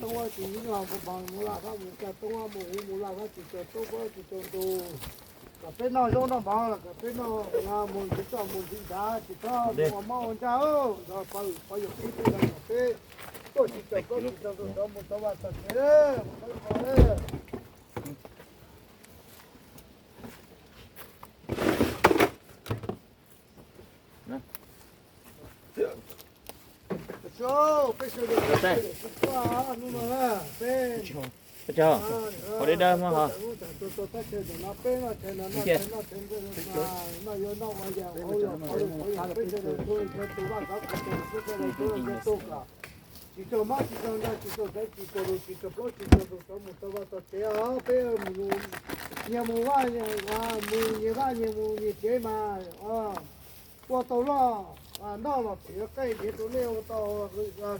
toob ua tsis mus los mus npog mus laj fab mus caj toob ua mus huv mus laj fab tsis tau toob pob tsis tau ntu. Kom peb noj zaub noj mov los kom peb noj mus ntxiv toj mus ntxiv nrad tsis txhob mus ua mob ua ncaj. Pov yawm peb tij laug kom peb tuaj tsis tau plaub tsis tau ntu rov mus tau vaj tau tsev. Peb sawv daws hnub no peb ua dawb dawb mog ho. Peb noj tshais no noj tshais noj tshais noj yuav noj ua yam hauv los qhov lus qhov yam peb sawv daws tuaj yog tus vaj txov qhov twg peb sawv daws tuaj yog tus kom tsis tau mob tsis tau nrog tsis tau ntawv tsis tau lus tsis tau plaub tsis tau tus rov mus tau vaj tau tsev os. Peb mus nyias mus vaj mus nyias vaj nyias mus nyias tsev mas ua tau loj noj los txiv qaij nrhiav rau nej ua tau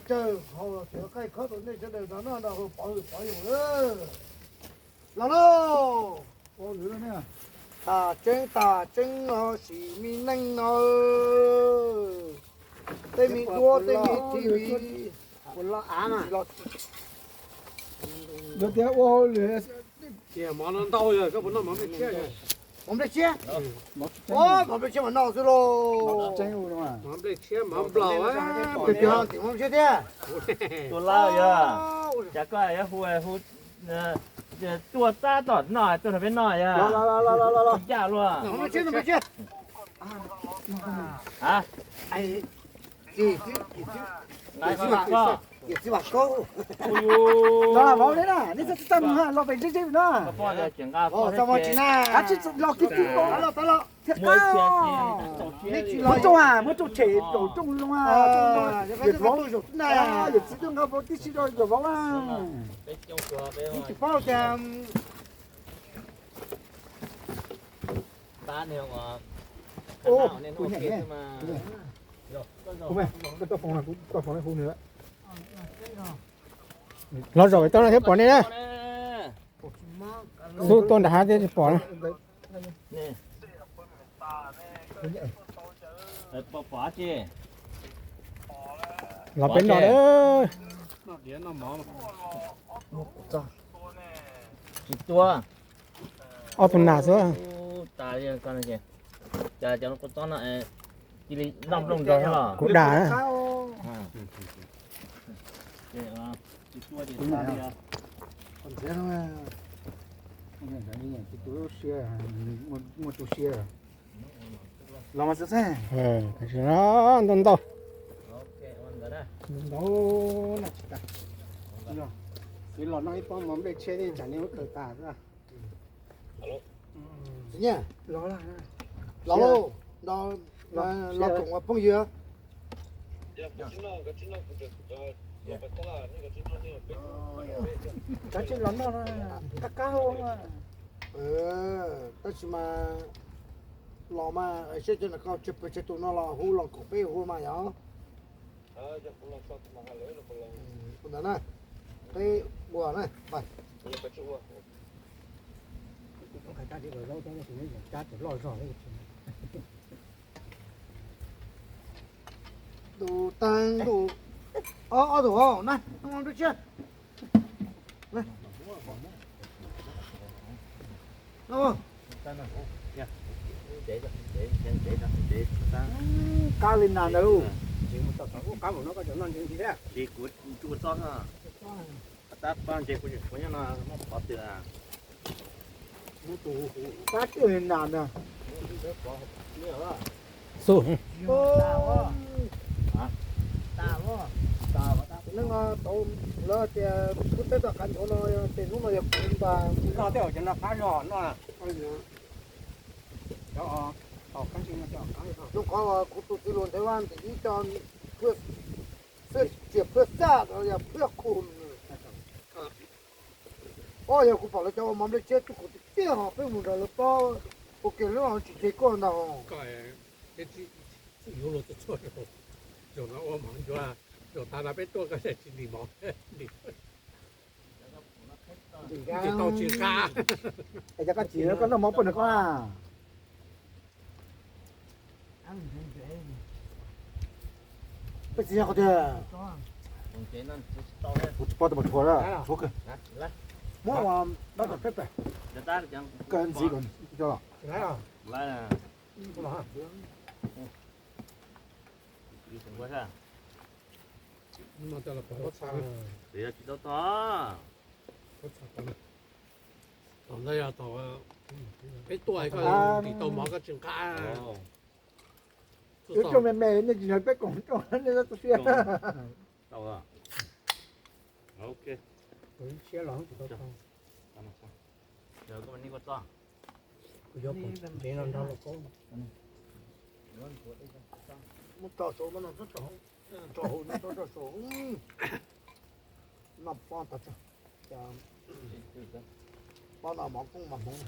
tsawg haus los txiv qaij khob rau nej sawv daws nrog noj nrog haus pov hwm pov yus lawm. Los lauj. Tas tseeb tas tseeb no sim me neej no tej me duab tej me T V. Tias ua hauj lwm. Mov no ntau yog koj puas noj mov nplej tshiab? Mov nplej tshiab? Mov nplej tshiab mas noj xwb lauj. Mov nplej tshiab mov nplaum. Tim mov nplej tshiab thiab. Tus lawm yog cas koj yuav hu hu tuaj tab tom noj tuaj nrog peb noj yog ncaj luaj. Txiv Vam Kaub, los pem ntsej ntsej no. Los kiag tib, los Thiab qab. Muab rooj a, muab rooj tshem zaum rooj zoo a, yawm txiv tuaj nqa vauv tib si rau zaum vauv a. Kuv tsis paub tias. Ub, kuv nyeem ne. Koj tau foom, koj tau foom hu nws. Los zaum tau no thiab pom nej na. Xub tuaj nram hav thiab tsis pom na. Los peb no. Tsis tua. Ob tug nas xwb. Cia li noj nplooj nrog los. Kuv dag na. Muaj tus siab. Los mas xwb xwb. Ntau ntau. Ntau na. Txiv los noj ib pob mov nplej tshiab thiab tsam nej ua kawg tas xwb. Los lauj, los koom ua phooj ywg. Kav tsij los noj, qab qab hau. Tab sis mas los mas seb cov no koj tseg pes tseg tus no los hu los koom peb hu mas yog. Ua ntawd na, peb ua na. Tus teeb tus, ob tus hauv na, noj tsiab. Qab li nas ntawd. Tsis kuv tsuj txob, tab pab ntses kuv nyob no muab pov twg. Qab li nas ntawd. Xub. Neej no tau lawv tias kuv teb tom qab ntsuav no, ces hnub no yog kuv npas. Noj tej zaum cov no qab zog no. Zoo qhov kuv tus txiv hluas ntawd ntxim ib co phwj, phwj tsiaj phwj xaj los yog phwj khu. Ob, yog kuv pom lawv cov ua mov nplej tshiab txuj khum tiag tiag ho peb mus nrog lawv plob ua ke lub tsis tseg koj ntag. Yuav luag txhua txhua zaus no ua mov ncua, zaum tas no peb tuaj koj tsis ntim mov. Tsis tau tsis qab. Es cov koj tsis koj noj mov poj nws koj na. Peb txiv nyob qhov twg? Kuv tsis paub tus mas tshuav, tshuav kawg. Muab dab tom peb pem. Kawg ntxiv kom coj los. Tsis tau tog. Tom ntej yog tom peb tuaj koj ntim tau mov koj tsis nqa. Ib tug me me nej tsis yog peb koom rau nej tu siab. Siab los tsis tau tog. Kuv yuav ntsev no nrog los paub. Muab tso saud no, tso hauv no, tso saud. Noj pob tas tso. Pob no mov koob mov hmoov.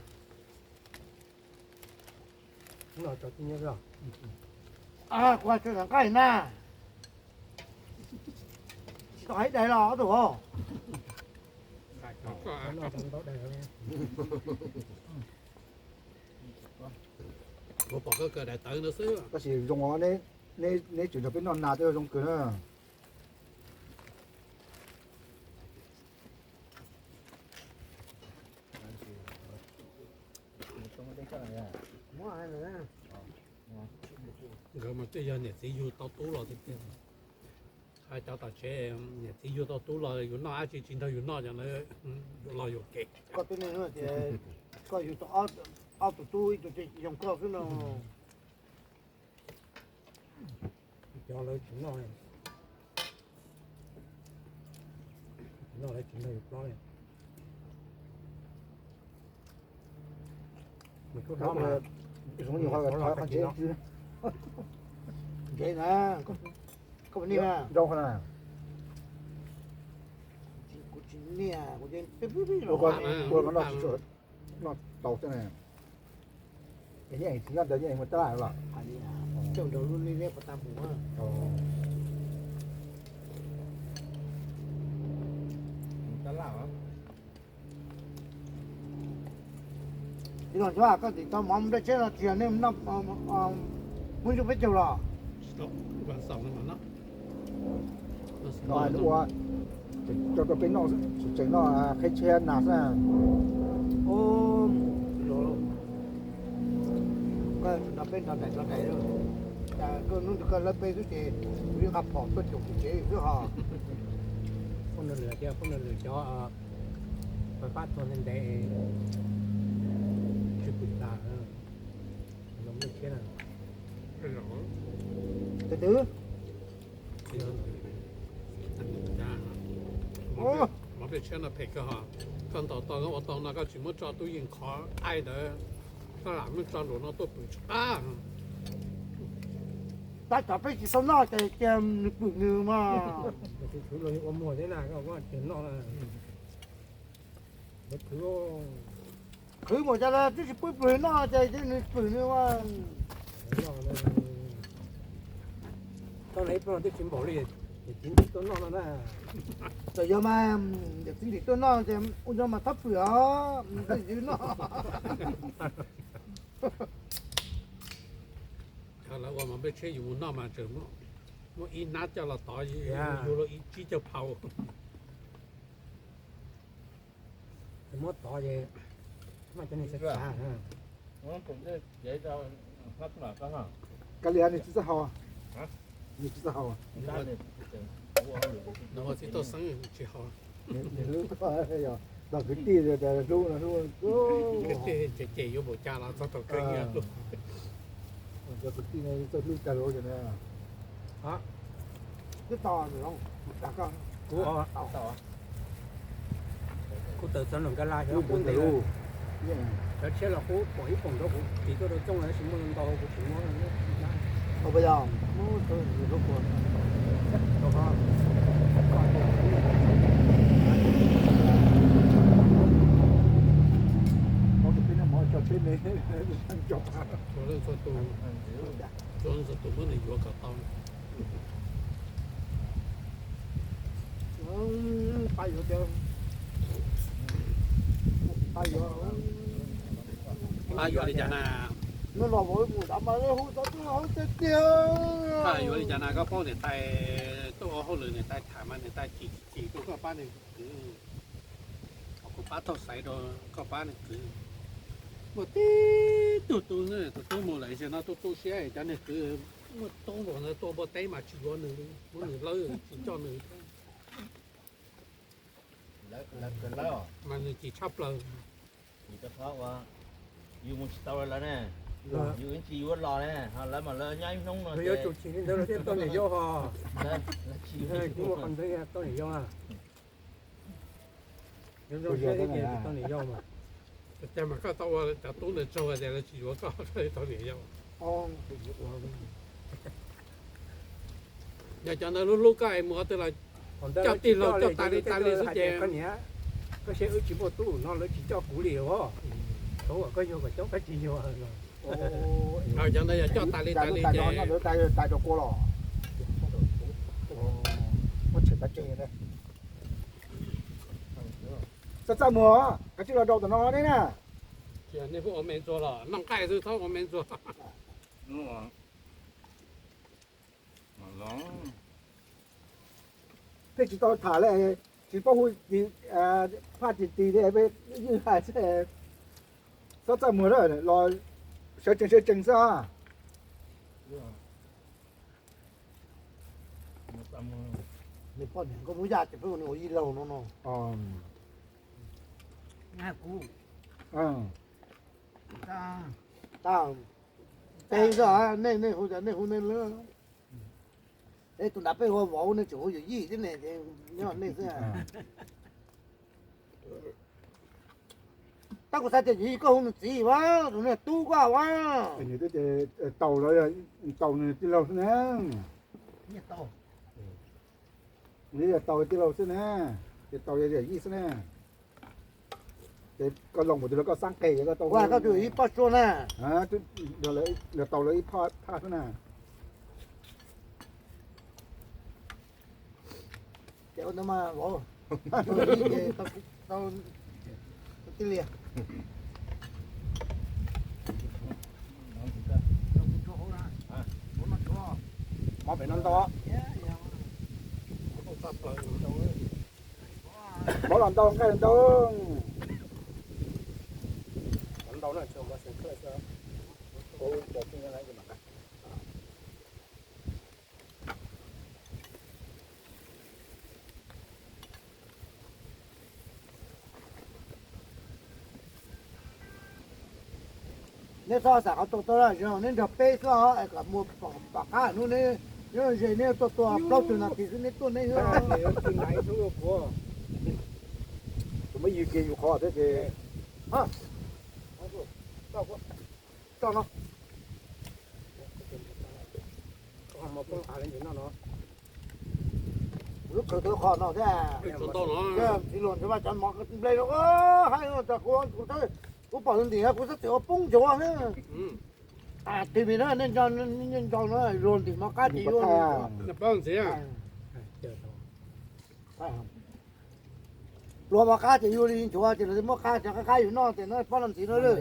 Kuv hais tseem nqaij na. Tsis tau hais dais los ob tug hos. Kuv pom koj kawm daim tawv ntawd xwb. Tab sis zoo os, neb tseem nrog peb noj nas twb zoo kawg na. Nkawd mas twb yog niam txiv yug tau tub los tiag tiag. Hais cov tom tsev, niam txiv yug tau tub los yus noj dab tsi tsis nrog yus noj, cov ntawd yuav los yuam kev. Koj twb niaj hnub tias koj yug tau ob tug tub, ib tug ces yoo koj xwb no. Cov lawv tsis noj, tsis noj lawv tsis nrog yus plob li. Nws kuj dob mas. Ntxeev na, koj niaj na. Kuv tsis niaj, kuv ua no tsis tau xwb na. Es yeej tsis nyob ntawd yeej mus tab laj los? Coj nrog lub liab liab puas tau mus? Tab laj. Tij laug Xyob, koj tim tau mov nplej tshiab no tsis yog nej noj hmoob ntsuj peb caug los? Ua, tseem rau peb noj, tseem noj qhib tshiab nas xwb. Koj nrog peb nrog daim nrog daim, cas koj hnub twg koj lawb peb xwb ces kuv yeej nqa phom tuaj caum kuv tsev xwb ho. Phooj ywg lwm, phooj ywg lwm cov pab pab txog ntev ntev tsis pum tas los nplej tshiab na. Tus twg? Mov nplej tshiab no phem kawg hos. Koj ntaus tau, koj ua tau no koj tsis muab tso tub yees qhov qaij ntawd, koj lam muab tso nraum no tuaj pwm tsis qab. Tab tom peb tsis tau noj ces cia nws pwm nws mas. Ua muag thiab na, koj tsis noj na. Khwv mus cas los twb tsis pub pwm noj ces cia nws pwm nws mas. Tau na ib pliag twb tsis npaum li, niam txiv ntim tuaj noj no na. Txawm yog mas, niam txiv ntim tuaj noj ces ua yog mas thab pwm os, ntxwj ywv noj. Lawv ua mas nplej tshiab yus mus noj mas tseem muab ib hnab coj los tov, yus los ib tsib caug phau. Muab tov ces maj cov niag xav xav. Kav liam nws tsis txawj haus, nws tsis txawj haus. Nws ua txiv toj xeeb tsis haus. Yog kwv tij hlub no hlub. Kwv tij ces ces yuav npaum cas los txog thaum kawg nyiaj. Cov kwv tij no txawj hlub tag lawm. Twb tau, kuv tawm txog nram Nkaj Laj xyov qub ntev lawm. Cov tshiab los qub pom ib poom nrov kuv tis tuaj rau txooj los tab sis muaj ntau kuv tsis muab. Txhua leej txhua tus, txhua leej txhua tus muab nws yuav kom tau. Pab yuav tias, pab yuav, pab yuav li cas na? Nws los mus nrad mas hu tau tiag tiag. Pab yuav li cas na? Koj paub niam tais tuaj ua hauj lwm, niam tais tham mas niam tais chim chim tuaj, koj pab nws kwv. Kuv pab thaub xaiv rau koj pab nws kwv. Muaj tib tug tub, tus tub mus lawm, zaum no tu tu siab cov niag kwv muaj tub npaum ntawd tuaj npua teb mas tsis yuav nws li, muab nws lawb tsis coj nws thiab. Mas nws chim tshaj plaws. Yus mus tsis tau lawv ne, yus tsis yuav los ne, ho lawv mas lawv nyob ib hnub no yuav tsum chim li ntawd los thiaj tau niam yau ho. Tsis muaj qhov ntawd tau niam yau. Tsis tau niam yau mas. Cas mas koj tau ua cov tub ntawd tsaug tias lawv tsis yuav koj, koj li tau niam yau. Yog cov ntawd hlub hlub koj es mus qhov twg los coj tij laug coj tas li tas li xwb ces. Koj saib wb tsis muaj tub no lawv tsis coj kuv li os. Thaum koj yug kom coob koj tsis yug. Cov ntawd yog coj tas li tas li ces. Txaj txaj muag, kav tsij los rau tom no ne na. Nej pheej ua me ntxuag los noj nqaij xwb txhob ua me ntxuag. Peb tsis tau tham li, tsis paub hu phaj tis tis li, peb ywj hais xwb. Txhob txaj muag los sawv tsees sawv tsees xwb. Nws poj niam nkauj Hmoob Yaj ces peb ua nws ua yij laug no no. Kuv, tau, tau, nej, nej hu, nej hu nej lawm. Es tus nrad peb hu vauv, nej tseem hu yawm yij thiab ne, nyob nej xwb. Kuv xav tias yog koj hu nws txiv ua, tus niag tub koj ua. Nws twb ces taus lawv, taus nws tij laug xwb na. Nws yog taus tij laug xwb na, ces taus yog yawm yij xwb na. Ces koj los mus twg los koj xaab qe koj tau. Koj tus ib poj suab na. Los taus lawv ib phaj xwb na. Ces ua ntawd mas vauv, tau tij lias. Mob pem no ntau. Mob los ntau, nqaij los ntau. Ntau na. Neb txhob xav qhov tuaj tuaj lawm, neb nrog peb xwb os, es kom mus pom qab hnub neb nyob ze neb tuaj tua plaub tug nas this xwb neb tuaj neb xwb. Tus muab yug kiag yus qhov thiab ces tso no. Lub kawg tau qhov no thiab. Txiv Luas nrhiav vaj cov mov nplej no, haib no tas kuv, kuv pom ntim kuv xav txawm ua poob nchuav na. Tig vim na, nej nco no, luag ntim mov qab ces yuav luag mov qab ces yuav li nchuav ces lawv muab qab cov qab qab yus noj ces no pob no ntxiv no lawm.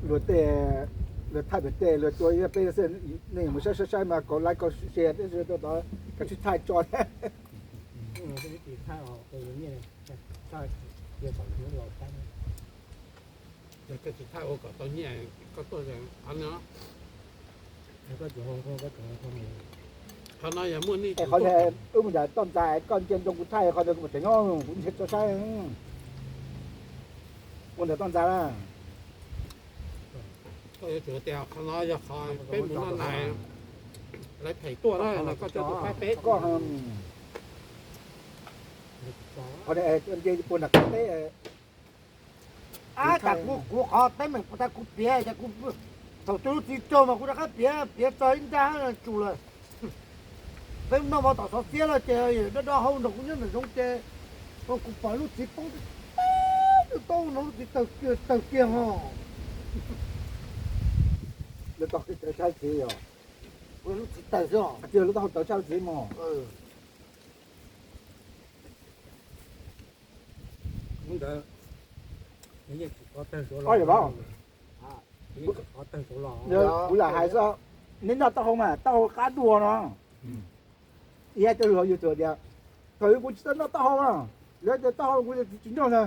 Luag tej, luag thaij pem tej luag tua ib peb xwb, nej mus saib saib saib mas kaum like kaum share thiab, kav tsij thaij tso thiab. Yog koj tsis thaij ua kom tau nyiaj koj tuaj qhov no. Qhov no yog muaj nej, qhov wb mus nram toj ntxas koj ntsia ntoo kuv thaij qhov ntawd kuv mam tseem nyob kuv ntsia tso saib. Ua ntawm toj ntxas na. Koj yuav tsum tias qhov no yog qhov peb mus noj nais, lawv phem tuaj na, koj coj tus pab peb. Qhov no nce puag nram qab teb. Ab, tas kuv, kuv qhov teeb meem tas kuv piav, tas kuv, thaum twg lub txiv raug mas kuv rov qab piav, piav txog ib nrab tsum lawm. Peb noj mov tom xov xiab lawm ces yawm dab dab hau nrog kuv nyob nram zoov ces kuv pom lub txiv poob tib tug taub no lub txiv tawg kiag ho. Lawv tau tawv tshaj txiv os. Lub txiv tawg xwb os. Tias lub taub hau tawv tshaj txiv mog. Ntawd, kuv lam hais xwb, neb noj taub hau mas taub hau qab dua no. Ib yam coj lus hauv YouTube tias, thaum kuv tsis tau noj taub hau na, lawv tias taub hau kuv tsis noj na,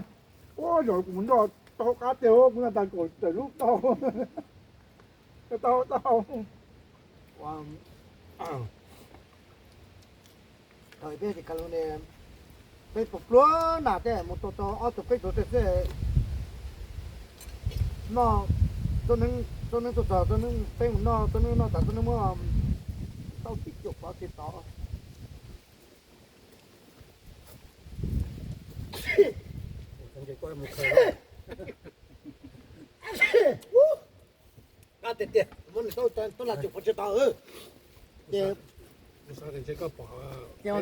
ua zaum kuv mus noj taub hau qab tiag, kuv noj tag kaum tawm lub taub hau, taub hau, taub hau. Thaum peb tsis ka lus ne, peb puas pluag na tej mus tua tau ob tug peb tug tej xwb. Noj, txog neeb tuaj txog txog neeb peb mus noj, txog neeb noj tas txog neeb muab tau tib cuam pov tsis tau. Qab tiag tiag, muab nws tau tau laj cuam pov tsis tau. Ces, ces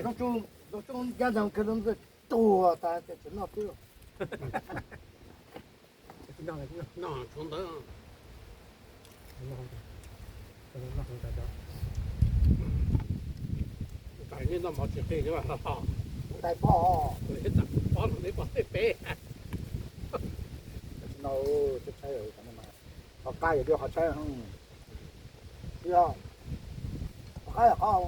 zoo tsuj, zoo tsuj yab ntxeeg kawg tuag tas ces tsis noj xwb. Noj tshuav ntawd. Tais nej noj mov tsis qig li. Tais pog, pog los nej pog tej peb. No, qhov qab yog qhov tshaib. Yog, qhov qab yog qhov,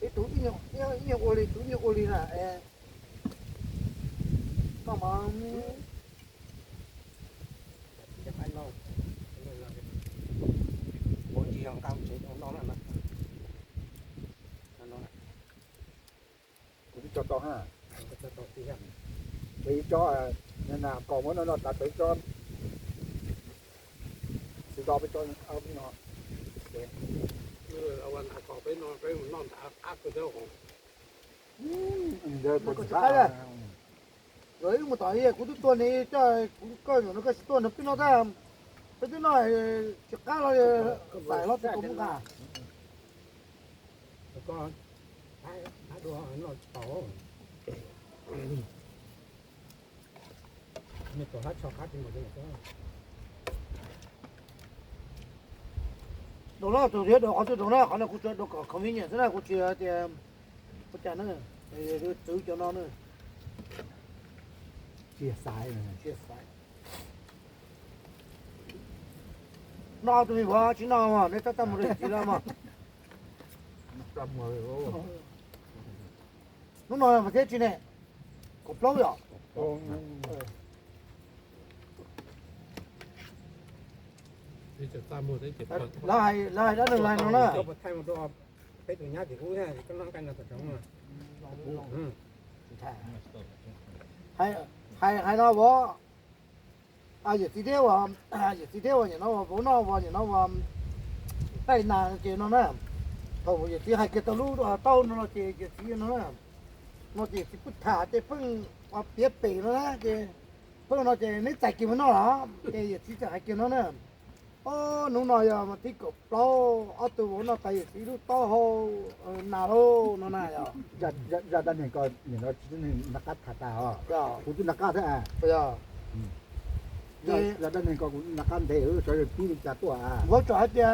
ib tug ib nyuag ua li, tus ib nyuag ua li na. Koj mas kuv twb tso tau ha. Peb tso, na kom muab no no tas peb tso, tsis do peb tso no. Ua nta ko peb no peb mus noj nta qab kawg thiab. Ntawd mus tom i kuv twb tuaj ne, coj kuv koj zaum no koj tsis tuaj nrog peb noj tab. Peb twb noj tsis qab los, fais los tsis tau mus nqa. Daus no tus thiab daus qhov twg daus na, qhov no kuv tsuas daus kom convenient xwb na, kuv tsis tias ua cas na, txwv cov no na. Tsis xaiv, tsis xaiv. Noj tus me vauv tsis noj mog, neb tab txaj muag rau yawm txiv lawm mog. Hnub no mas thiab tsis ne, kaum plaub yom. Lawv hais dab neeg lawv hais no na. Hais hais no vauv, yawm txiv thiab, yawm txiv thiab uas nim no vauv noj uas nim no uas taij nas ces no na. Thaum yawm txiv hais kiag tau lub tauj no no ces yawm txiv no na, no ces yawm txiv pheej tham ces pheej piav pem no na ces pheej no ces neb txais kiag mus noj los ces yawm txiv txawm hais kiag no na. Ob hnub no yog mas thib kaum plaub ob tug vauv noj tau yawm txiv lub taub hau nas lauj no na yog. Zaj dab neeg ko nim no tsis nqa qab tham tas os, kuv twb nqa qab thiab. Zaj dab neeg ko kuv nqa qab ntev, sawv daws pib li cas tuaj. Vauv txawm hais tias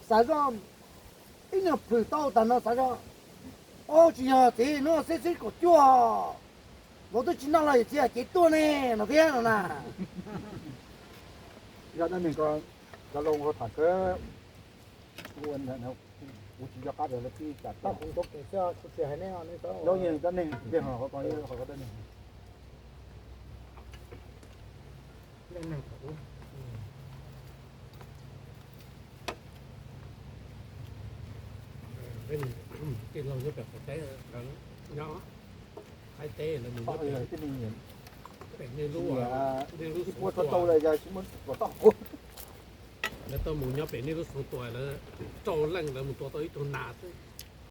xav zoj ib nyuag plhws tau tas no xav zoj, o tsis yog txiv, hnub no xib xib kaum cuaj, vauv twb tsis noj los yawm txiv hais cev tuaj ne no thiab no na. Zaj dab neeg ko cov laus tham kawg, kuv tsis nco qab tias lawv pib cas tuaj. Kuv tsis hais neb, neb txhob, dab neeg, dab neeg. Tij laug nyob pem qaum teb, nyob Thaib teb lawv mus nyob pem, pem nej lub, nej lub xeev tua, lawv tuaj mus nyob pem nej lub xeev tua, lawv rau leej lawv mus tua tau ib tug nas xwb.